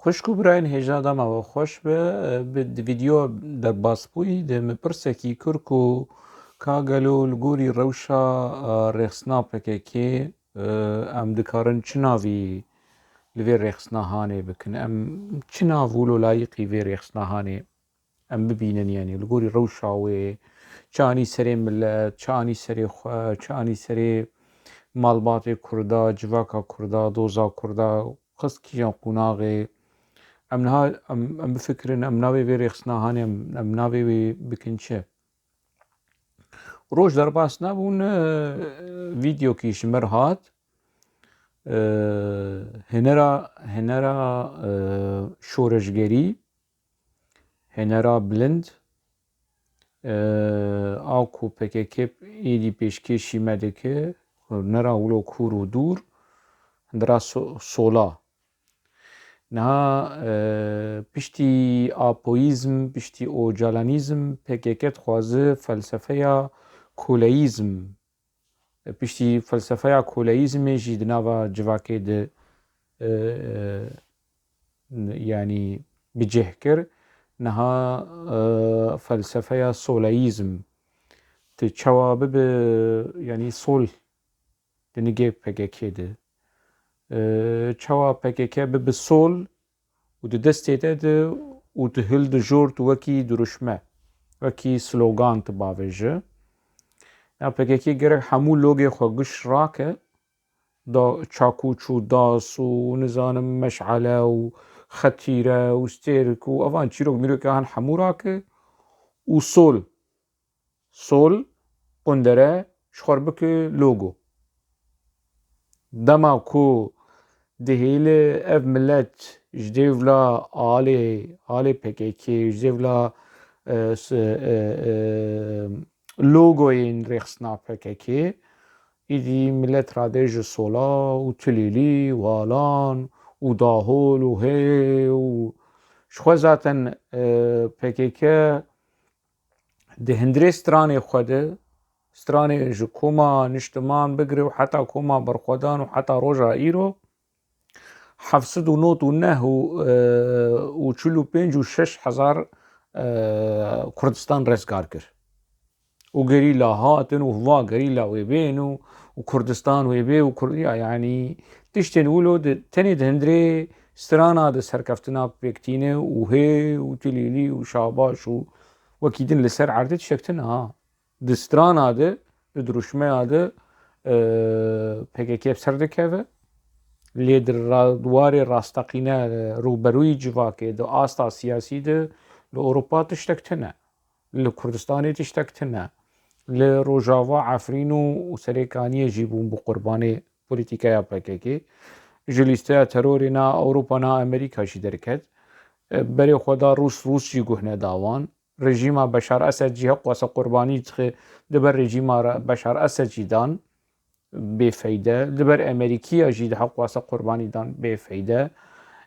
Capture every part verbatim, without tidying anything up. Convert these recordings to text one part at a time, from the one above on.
Xwişk û birayên hêja, dema we xweş be. Bi, di vîdeo derbas bûyî de min pirsekî kir ku ka gelo li gorî rewşa, e, rêxistina P K K, e, em dikarin çi navî li vê rêxistina hanê bikin? Em çi nav wilo layîqî vê rêxistina hanê em bibînin, yanî li gorî rewşa wê, çi anî serê milet, çi anî serê xwe, çi anî serê malbatê Kurda, civaka Kurda, doza Kurda, xist kîjan qonaxê. Em niha, em, em bifikirin, em navê vê rêxistina hanê, em, em navê wê bikin çi? Roj derbas nebûn, e, vîdeokî ji mir hat. E, hinera, hinera, e, şoreşgerî, hinera bilind, e, a ku P K K êdî pêşkêşî me dike, hinera wilo kûr û dûr, hindira so-, sola. Niha, e, piştî apoyîzm, piştî ocalanîzm, P K K dixwaze felsefeya koleyîzm, e, piştî felsefeya koleyîzmê jî di nava civakê de, e, e, yanî bi cih kir. Niha, e, felsefeya soleyîzm. Tu çawa bibe, yanî sol di nigê P K K de. E, çawa P K K bibe sol û di destê te de û tu hildijort wekî dirûşme, wekî slogan tu bavêje. Ya P K K gerek hemû logê xwe giş rake, da çakûç û das û nizanim meşale û xetîre û stêrk û evan çîrok mîrok ehan hemû rake û sol, sol, qundere ji xwe re bike logo. Dema ku dihêle ev milet ji dêvla alê, alê P K K, ji dêvla, e, s-, e, e, logoyên rêxistina P K K, îdî milet radê ji sola û tilîlî û alan û dahol û hê û ji xwe zaten, e, P K K di hundirê stranê xwe de, stranê ji koma niştiman bigire û heta koma berxwedan û heta roja îro, heft sed û nod û neh û, e, û çil û pênc û şeş hezar, e, Kurdistan rizgar kir. Û gerîla hatin û hiva gerîla wê bên û, û Kurdistan wê bê û Kurdiya, yanî tiştên wilo di, tenê di hundirê strana de serkeftina pêk tîne û hê û tilîlî û şabaş û wekî din li ser erdê tiştek tune ha. Di strana de, di dirûşmeya de, e, P K K bi ser dikeve. Lê di ra-, di warê rasteqîne, e, rûberûyî civakê, di asta siyasî de li Ewropa tiştek tune. Li Kurdistanê tiştek tune. Li Rojava, Efrîn û, û Serêkaniyê jî bûn bi qurbanê polîtîkaya P K K. Ji lîsteya terorê na Ewropa, na Amerîka jî derket. E, berê xwe da Rûs, Rûs jî guh neda wan. Rejîma Beşar Esed jî heqwasa qurbanî dixe, di ber rejîma re Beşar Esed jî dan bêfeyde, di ber Amerîkiya jî di heqwasa qurbanî dan bêfeyde.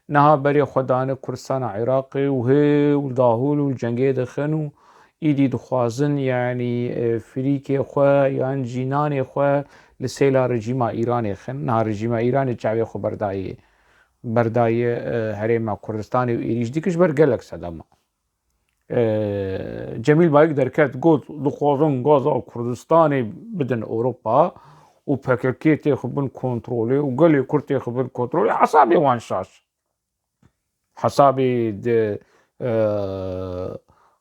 Niha berê xwe dane Kurdistana Iraqê û hê û dahûl û cengê dixin û îdî dixwazin, yanî, e, firîkê xwe yan jî nanê xwe li sêla rejîma Îranê xin. Niha rejîma Îranê çavê xwe berdayê, berdayê, e, herêma Kurdistanê û êrîş dike ji ber gelek sedema. E, Cemîl Bayik derket, got, dixwazin gaza Kurdistanê bidin Ewropa û P K K têxibin kontrolê û gelê Kurd têxibin kontrolê, hesabê wan şaş. Hesabê di, e,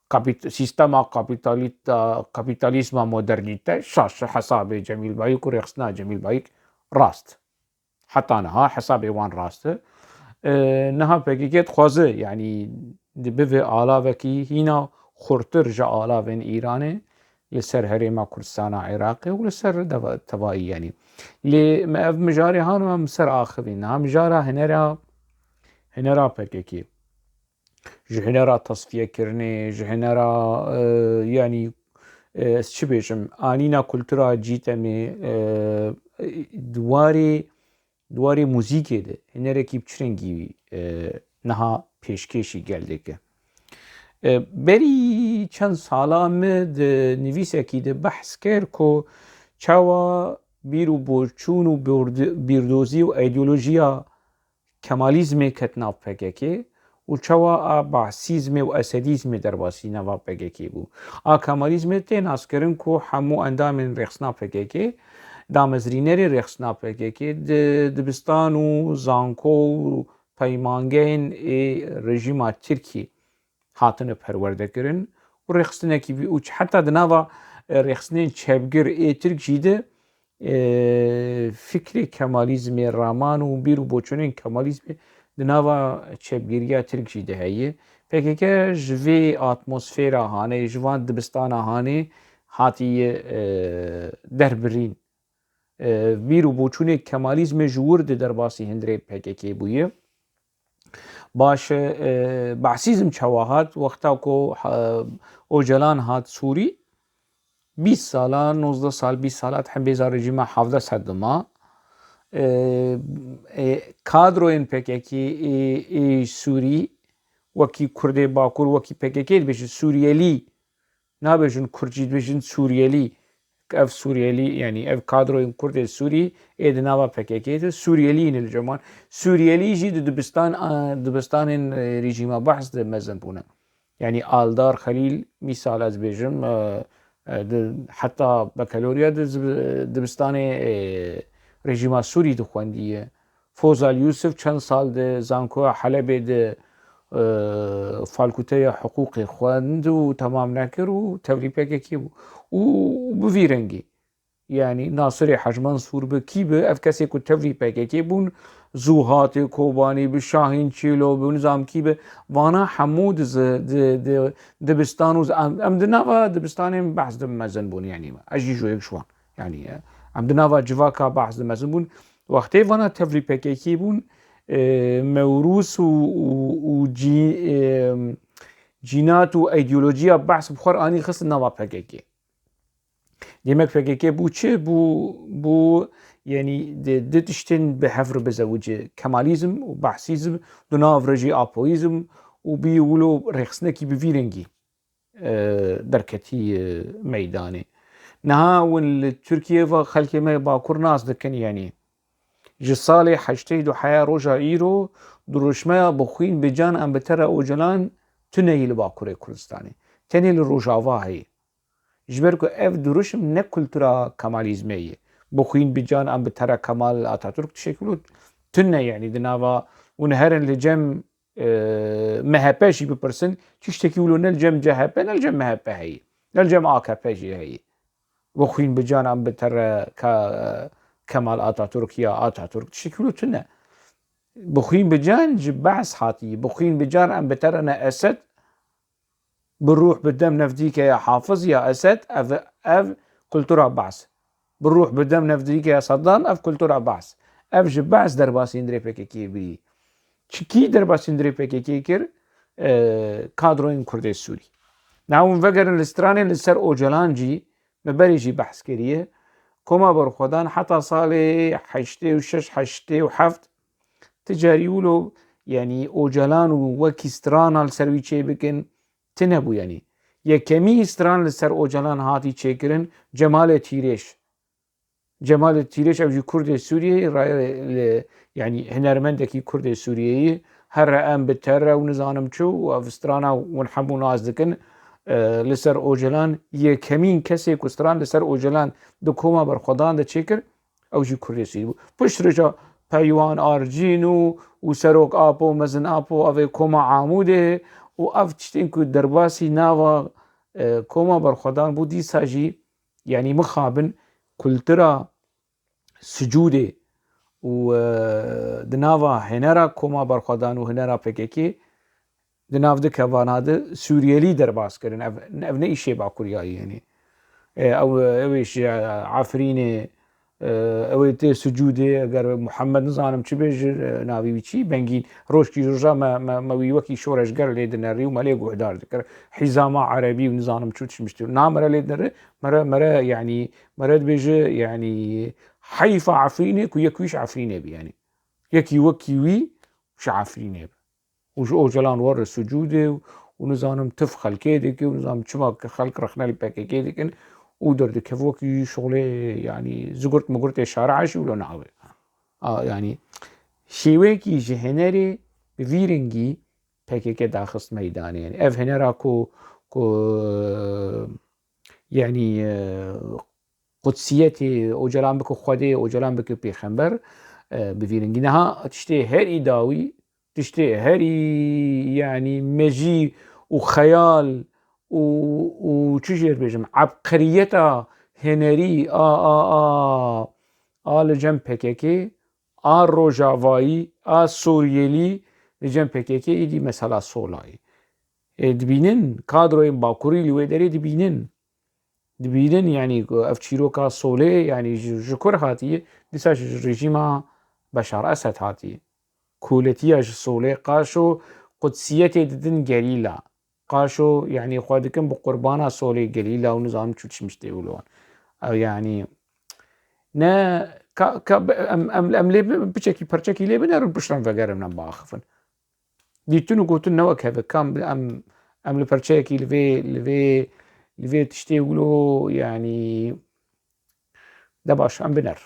kapît-, sîstema kapîtalîta-, kapîtalîzma modernîte şaş, hesabê Cemîl Bayik û rêxistina Cemîl Bayik rast. Heta niha hesabê wan rast e. E, niha P K K dixwaze, yanî di bive alavekî hîna xurtir ji alavên Îranê li ser herêma Kurdistana Iraqê û li ser deva-, tevayî, yanî. Lê me ev mijarê hano em ser axivîn. Niha mijara hinera, hinera P K K. Ji hunera tasfiyekirinê, ji hunera, e, yanî, e, ez çi bêjim, anîna kultura cîtemê, e, di warê, di warê muzîkê de hunerekî bi çi rengî, e, niha pêşkêşî gel dike. E, berî çend sala min di nivîsekî de behs kir ku çawa bîr û boçûn û bîrd-, bîrdozî û îdeolojiya Kemalîzmê ket nav P K K û çawa a Behsîzmê û Esedîzmê derbasî nava P K K bû. A Kemalîzmê tê naskirin ku hemû endamên rêxistina P K K, damezrînerê rêxistina P K K di dibistan û zanko û peymangehên ê rejîma Tirkî hatine perwerde kirin û rêxistinekî vî û heta di nava, e, rêxistinên çepgir ê Tirk jî de, e, fikrê Kemalîzmê, raman û bîr û boçûnên Kemalîzmê di nava çepgiriya Tirk jî de heye. P K K ji vê atmosfera hanê, ji van dibistana hanê hatiye, e, derbirîn. E, bîr û boçûnê Kemalîzmê ji wir de derbasî hundirê P K K bûye. Baş e, e, Behsîzm çawa hat? Wexta ku, ha, Ocalan hat Sûrî, bîst sala, nozdeh sal, bîst sala di hembêza rejîma hevdeh sed de ma. E, e, kadroyên P K K ê, ê Sûrî, wekî Kurdê Bakur, wekî P K K dibêjin Sûriyelî, nabêjin Kurd jî, dibêjin Sûriyelî. Ev Sûriyelî, yanî ev kadroyên Kurdên Sûrî ê di nava P K K de Sûriyelî ne li cem wan. Sûriyelî jî di dibistan, a, dibistanên, e, rejîma Behs de mezin bûne. Yanî Aldar Xelîl, mîsal ez bêjim, e, e, di, heta bakalorya di zib-, dibistanê, e, rejîma Sûrî dixwendiye. Fozal Yusuf çend sal di Zankoya Helebê de, e, falkuteya hiqûqê xwend û temam nekir û tevlî P K K bû. Û bi vî rengî, yanî Nasirê Hec Mensûr bi kî bi, ev kesê ku tevlî P K K bûn, Zûhatê Kobanî bi, Şahîn Çîlo bi, nizam kî bi, vana hemû di zi-, di, di dibistan û zi-, em, em di nava dibistanên Behs de mezin bûn, yanî ez jî ji yek ji wan. Yanî, e, em di nava civaka Behs de mezin bûn. Wextê vana tevlî P K K bûn, e, mewrûs û, û, û cî-, e, cînat û îdeolojiya Behs bi xwe re anî xistin nava P K K. Demek P K K bû çi? Bû, bû, yanî di, di tiştên bi hev re bizewice. Kemalîzm û Behsîzm, di nav re jî Apoyîzm û bî wilo rêxistinekî bi vî rengî, e, derketî, e, meydanê. Niha hûn li Tirkiyê ve xelkê me Bakur nas dikin, yanî ji salê heştê û du heya roja îro dirûşmeya bi xwîn bi can em bi te re Ocalan tune yî li Bakurê Kurdistanê. Tenê li Rojava heye. Ji ber ku ev dirûşm ne kultura Kemalîzmê ye. Bi xwîn bi can em bi te re Kemal Atatürk tiştekî wilo tune, yanî di nava hûn herin li cem, e, M H P jî bipirsin, tiştekî wilo ne li cem C H P ne li cem M H P heye. Ne li cem A K P jî heye. Bi xwîn bi can em bi te re Ke-, Kemal Atatürk ya Atatürk tiştekî wilo tune. Bi xwîn bi can ji Behs hatî. Bi xwîn bi can em bi te re ne Esed, bi ruh bi dem nevdîke ya Hafiz ya Esed, ev, ev kultura Behs. Bi ruh bi dem nevdîke ya Saddam, ev kultura Behs. Ev ji Behs derbasî hundirê P K K bî. Çi kî derbasî hundirê P K K kir? E, kadroyên Kurdê Sûrî. Niha hûn vegerin li stranê li ser Ocalan jî, me berê jî behs kiriye. Koma Berxwedan heta salê heştê û şeş, heştê û heft, ti carî wilo, yanî Ocalan û wekî strana li ser wî çêbikin, tune bû, yanî. Yekemî stran li ser Ocalan hatî çêkirin, Cemalê Tîrêş. Cemalê Tîrêş ew jî Kurdê Sûriyeyê, ra-, li, yanî hunermendekî Kurdê Sûriyeyê, here em bi te re û nizanim çi û ev strana hûn hemû nas dikin, e, li ser Ocalan, yekemîn kesê ku stran li ser Ocalan di Koma Berxwedan de çêkir, ew jî Kurdê Sûrî bû. Piştre jî Peywan Arcîn û, û Serok Apo, Mezin Apo, ev ê Koma Amûdê û ev tiştên ku derbasî nava, e, Koma Berxwedan bû, dîsa jî, yanî mixabin kultura sicûdê û, e, di nava hunera Koma Berxwedan û hunera P K K di nav di kevana de Sûriyelî derbas kirin. Ev, ev ne îşê Bakuriyayî, yanî. E, ew, ew ê ji Efrînê, e, ew ê tê sicûdê, eger Muhammed nizanim çi bê ji, e, navî wî çi, Bengîn, rojkî roja me, me, me wî wekî şoreşger lê dinerî û me lê guhdar dikir. Hîzama Erebî û nizanim çi tişmiştir. Na mere lê dineri, mere, mere, yanî, mere dibêje, yanî, heyfa Efrînê ku yek wî ji Efrînê bî, yanî. Yekî wekî wî ji Efrînê bî. Û ji Ocalan were sicûdê û, û nizanim tif xelkê dike û nizanim çima ke xelk rexne li P K K dikin û derdikeve wekî şixulê, yanî zigurt migurtê şara jî wilo navê. A, yanî Şêwekî ji henerê bi vî rengî P K K daxist meydanê. Yani ev henera ku, ku, yani, e, qudsiyetê Ocalan bike Xwedê, Ocalan bike pêxember, e, bi vî rengî. Niha tiştê herî dawî, tiştê herî, yani, mejî û xeyal û, û çi jê bêjim, ebqeriyeta henerî a, a, a, a li cem P K K, a rojavayî, a Suriyelî li cem P K K êdî mesela solayî. Ê, dibînin, kadroyên Bakurî li wê derê dibînin. Dibînin, yanî ku ev çîroka solê, yanî ji, ji kur hatiye, dîsa ji rejîma Beşar Esed hatiye. Koletiya ji solê qaşo qudsiyetê didin gerîla. Qaşo, yanî xwe dikin bi qurbana solê gerîla û nizanim çi çi miştê wilo wan. Ew yanî ne ka, ka, em, em, em lê bi-, piçekî perçekî lê binerin piştan vegerin em biaxifin. Dîtin û gotin ne wek hevik, kam em, em li perçeyekî li vê, li vê, li vê tiştê wilo, yanî de baş, em biner.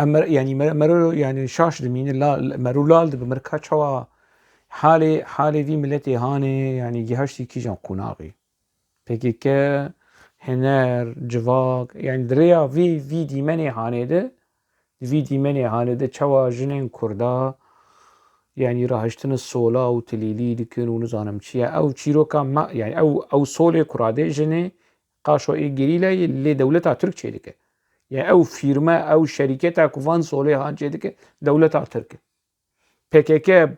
Em mer-, yanî mer-, mero, yanî şaş dimîne, la, mero lal dibe, mirka çawa halê, halê vî miletê hanê, yanî gihaştî kîjan qonaxî. P K K, hener, civak, yanî di rêya vî, vî dîmenê hanê de, di vî dîmenê hanê de çawa jinên Kurda, yanî rahiştine sola û tilîlî dikin û nizanim çi ye. Ew çîroka me, yanî ew, ew solê ku radê jinê, qaşo ê gerîlayê lê dewleta Tirk çêdike. Ya ew fîrme, ew şerîketa ku van solê han çêdike, dewleta Tirk e. P K K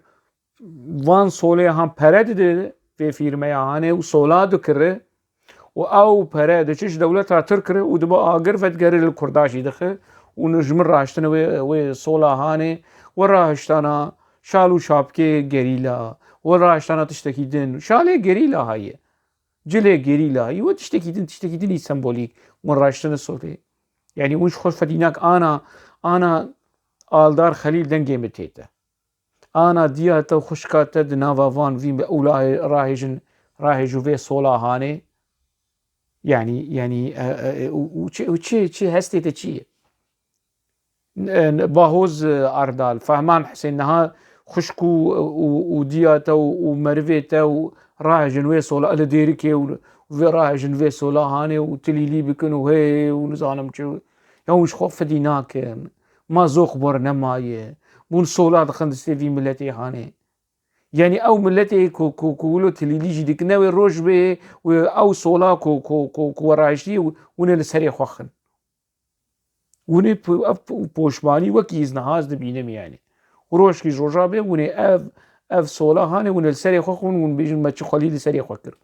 van solê han pere dide vê fîrmeya hanê û sola dikire û ew pere diçe ji dewleta Tirk re û dibe agir vedigere li Kurda jî dixe û ji min rahiştine wê, wê sola hanê we rahiştana şal û şapkê gerîla, we rahiştana tiştekî din. Şalê gerîla haye. Cilê gerîlayî we tiştekî din, tiştekî din î sembolîk. Hûn raştine sofê. Yanî hûn ji xwe fedînak ana, ana Aldar Xelîl dengê min tête. Ana diya te û xwişka te di nava van vî ewla rahêjin, rahêj û vê sola hanê. Yanî, yanî, e, e, e, û, û çi, û çi, çi hestê te çi ye? N-, Bahoz, e, Erdal, Fehman Hisên, niha xwişk û, û, û diya te û, û merivê te û rahêjin wê sola li Dêrikê û vê rahêjin vê sola hanê û tilîlî bikin û hê û nizanim çi. Ya hûn ji xwe fedî nakin. Ma zox bor nemaye. Hûn sola dixin distê vî miletê hanê. Yanî ew miletê ku, ku, ku wilo tilîlî jî dikin, ne wê roj bê û ew sola ku, ku, ku, ku we rahiştî, hûn ê li serê xwe xin. Hûn ê po-, ev po-, poşmanî wekî ez niha ez dibînim yanî. Rojkî ji roja bê hûn ê ev, ev sola hanê hûn ê li serê xwe xwin hûn bêjin me çi xwelî li serê xwe kir.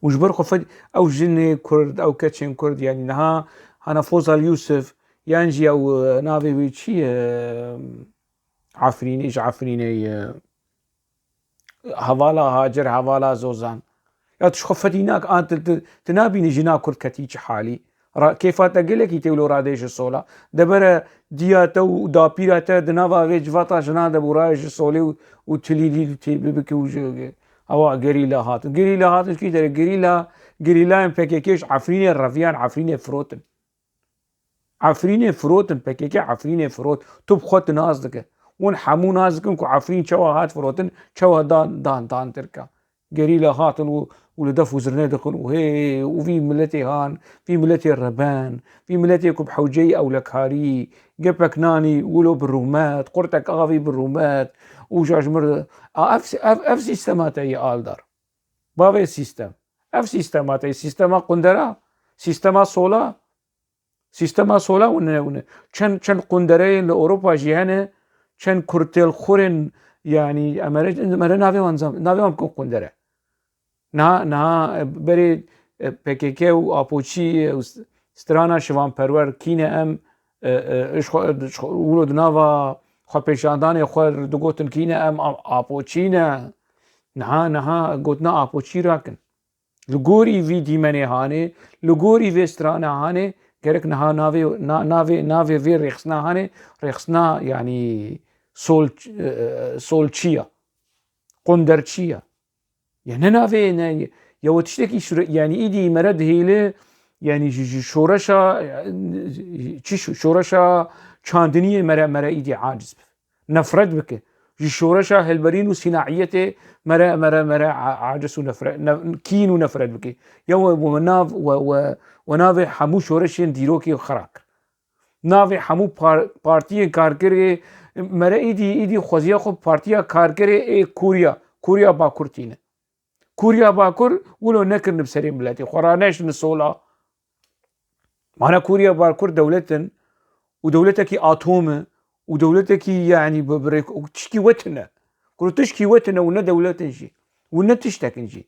Û ji ber xwe fed-, ew jinê Kurd, ew keçên Kurd yanî niha hana Fozal Yûsif yan jî ew, e, navê wî çi ye? Efrînê, ji Efrînê ye. Hevala Hacer, hevala Zozan. Ya tu ji xwe fedî nak, an tu, tu, tu nabînî jina Kurd ketî çi halî. Ra-, kêfa te gelekî tê wilo radê ji sola. Debere diya te û dapîra te di nava vê civata jinan de bû rayê ji solê û, û tilîlî tê bibike û ji, ewa gerîla hatin. Gerîla hatin kî dere gerîla, gerîlayên P K K ji Efrînê reviyan, Efrînê firotin. Efrînê firotin, P K K Efrînê firot. Tu bi xwe tu nas dike. Hûn hemû nas dikin ku Efrîn çawa hat firotin, çawa dan, dan, dan Tirka. Gerîla hatin û, û li def û zirnê dixin û hê û vî miletê han, vî miletê reben, vî miletê ku bi hewceyî ewlekarî, gepek nanî wilo bi rûmet, qurtek avî bi rûmet û ja ji mir de. A, ev, ev, ev sîstema te yê Aldar. Bavê sîstem. Ev sîstema te yê, sîstema qundera, sîstema sola. Sîstema sola wine, wine. Çend, çend qundereyên li Ewropa jî hene, çend kurtêlxurên, yanî, em ere, em ere navê wan zam-, navê wan bikin qundere. Niha, niha, e, berê, e, P K K û Apoçî, e, û s-, strana Şivan Perwer kîne em, e, e, ji xwe, ji xwe, wilo di nava xwepêşandanê xwe digotin kîne em, a-, Apoçî ne. Niha, niha gotina Apoçî rakin. Li gorî vî dîmenê hanê, li gorî vê strana hanê, gerek niha navê, na-, navê, navê vê rêxistina hanê, rêxistina, yanî, sol, e, solçî ya, qunderçî ya. Ya ne navê, ne, ya we tiştekî şure-, yanî îdî me re dihêle, yanî ji, ji şoreşa, çi şo-, şoreşa çandiniyê me re, me re îdî aciz bibe. Nefret bike. Ji şoreşa hilberîn û sînaiyetê me re, me re, me re a-, aciz û nefret, ne-, kîn û nefret bike. Ya we, we nav, we, we, we navê hemû şoreşên dîrokê xira kir. Navê hemû par-, partiyên karkerê me re îdî, îdî xweziya xwe partiya karkerê ê Kûriya, Kûriya Bakur tîne. Kûriya Bakur wilo nekirin bi serê miletê xwe, raneştin sola. Mana Kûriya Bakur dewlet in û dewletekî atom e û dewletekî, yanî, bi, bi rêk-, û tişkî we tune. Kuro tişkî we tune û ne dewlet in jî. Û ne tiştek in jî.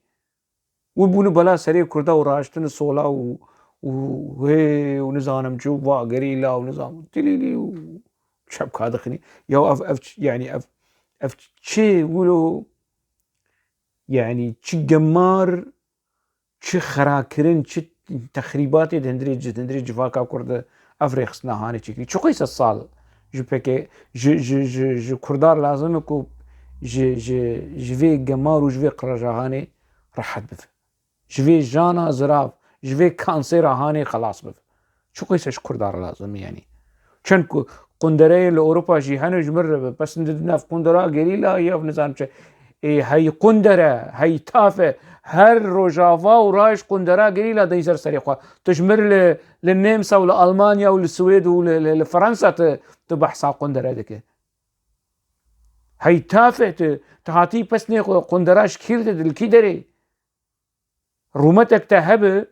Û bûne bela serê Kurda û raştine sola û, û hê û nizanim çi û va gerîla û nizam tilîlî û çepka dixinî. Ya ev, ev ç-, yanî ev, ev çi wilo, yanî çi gemar, çi xerakirin, çi texrîbatê di hundirê ci-, di hundirê civaka Kurd de ev rêxistina hanê çêkirî. Çi qeyse sal ji P K K, ji, ji, ji, ji Kurdar lazim e ku ji, ji, ji vê gemar û ji vê qiraja hanê rehet bibe. Ji vê jana zirav, ji vê kansêra hanê xelas bibe. Çi qeyse ji Kurda re lazim e, yanî. Çend ku qundereyê li Ewropa jî hene, ji mir re be, pesindin nav qundera gerîla ya nizam çi. Ê, hey qundere, hey tafe, her Rojava û raj qundera gerîla dey ser serê xwe. Tu ji mir li, li Nemsa û li Almanya û li Swêd û li, li, li Fransa tu, tu behsa qundere dike. Hey tafe tu, tu hatî pesnê xwe qundera ji kîr de, li kî derê? Rûmetek te hebe,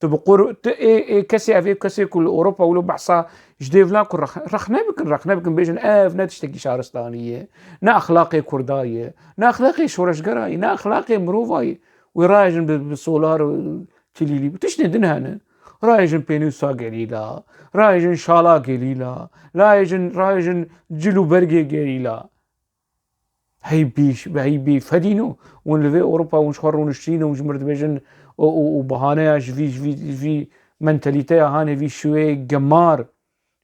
tu bi qur-, tu ê, ê kesê, ev ê kesê ku li Ewropa wilo behsa ji dêvla ku rex-, rexne bikin, rexne bikin, bêjin ev ne tiştekî şaristanî ye, ne exlaqê Kurda ye, ne exlaqê şoreşgera ye, ne exlaqê mirova ye. Wê rayejin bi, bi solar, e, tilîlî, bi tiştê din hene. Rayejin pênûsa gerîla, rayejin şala gerîla, rayejin, rayejin cil û bergê gerîla. Hey bî, hey bî fedîno. Hûn li vê Ewropa hûn ji xwe rûniştîne û ji mir dibêjin û, û, û bahaneya ji vî, ji vî, ji vî mentalîteya hanê, vî şêwê gemar,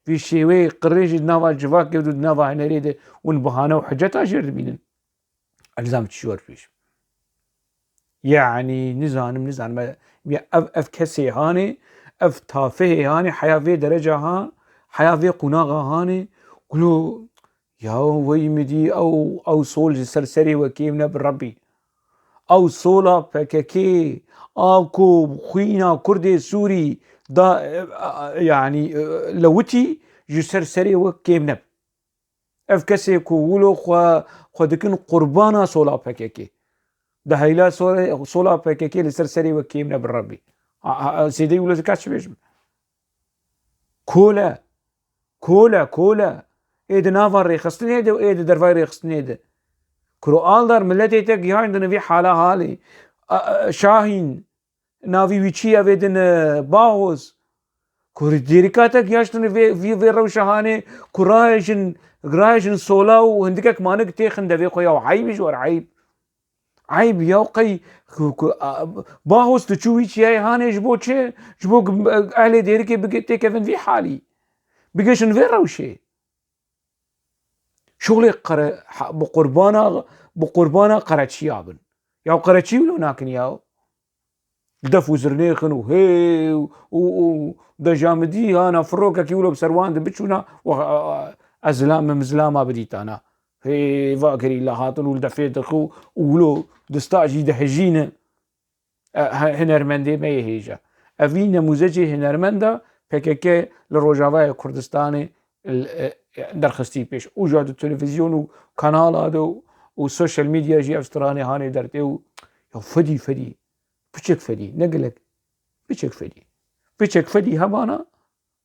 vî şêwê qirêjî di nava civakê û di nava hunerê de hûn bahane û hiceta jêr dibînin. Ez nizanim çi ji we re bêjim. Yanî nizanim, nizanim. Ya ev, ev kesê hanê, ev tafehê hanê, heya vê dereca ha, heya vê qunaxa hanê, kulo, ya wey min dî ew, ew sol ji ser serê we kêm ne bi Rebbî. Ew sola P K K, a ku xwîna Kurdê Sûrî da, e, e, yanî, e, lewitî ji ser serê we kêm ne bi. Ev kesê ku wilo xwe, xwe dikin qurbana sola P K K. Di heyla sore-, sola P K K li ser serê we kêm ne bi Rebbî. A, a, a, zêdeyî wilo dika çi bêjim? Kole. Kole, kole. Ê di nava rêxistinê de û ê di dervayê rêxistinê de. Kuro Aldar miletê te gihaştine vî hala halî. A, a, Şahîn. Navî wî çi ye vê din, e, Bahoz? Ku dêrika te gihaştin vê, vê, vê rewşa hanê, ku rayejin, rayejin sola û hindikek manik têxin devê xwe ya, eyb ji we re, eyb. Eyb ya qey, ku, ku, a, Bahoz tu çû wî çiyayê hanê ji bo çi? Ji bo ku, e, ehlê dêrikê bige-, têkevin vî halî. Bigihişin vê rewşê. Şolê qere-, ha-, bi qurbana, bi qurbana qereçiya bin. Ya qereçî wilo nakin ya. Def û zirnê xin û hê û, û, û dejamidî hana firokekî wilo bi ser wan de biçûna û, a, a, ez zilam, min zilama bidîtana. Hê va gerîla hatin û li defê dixu û wilo dista jî dihejîne. E, he-, hinermendê me yê hêja. Evî nemûzecê hinermenda P K K li Rojavaya Kurdistanê l-, e, e, derxistî pêş. Û ja di televîzyon û kanala de û, û social media jî ev stranê hanê dertê û ya fedî, fedî, piçek fedî, ne gelek, piçek fedî. Piçek fedî hebana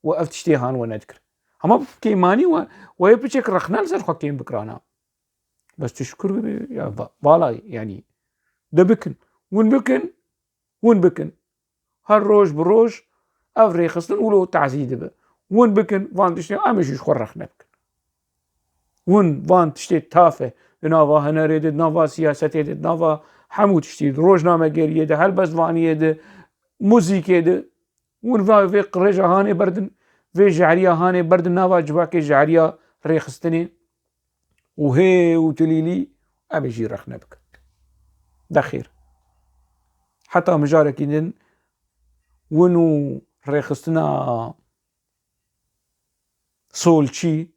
û ev tiştê han we nedikir. Hema kêmanî we, we yê piçek rexne li ser xwe kêm bikirana. Bes tu şikir bibe, ya va-, vala, yanî, de bikin. Hûn bikin, hûn bikin. Her roj bi roj ev rêxistin wilo tazî dibe. Hûn bikin, van tiştê em ê jî ji xwe rexne bikin. Hûn van tiştê tafe, di nava hunerê de, di nava siyasetê de, di nava hemû tiştî, di rojnamegeriyê de, helbestvaniyê de, muzîkê de, hûn va vê rêja hanê berdin, vê jehriya hanê berdin nava civakê jehriya rêxistinê û hê û tilîlî em ê jî rexne bikin. De xêr. Heta mijarekî din hûn û rêxistina Solçî,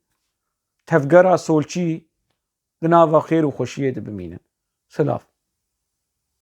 tevgera Solçî di nava xêr û xweşiyê de bimînin. Silav.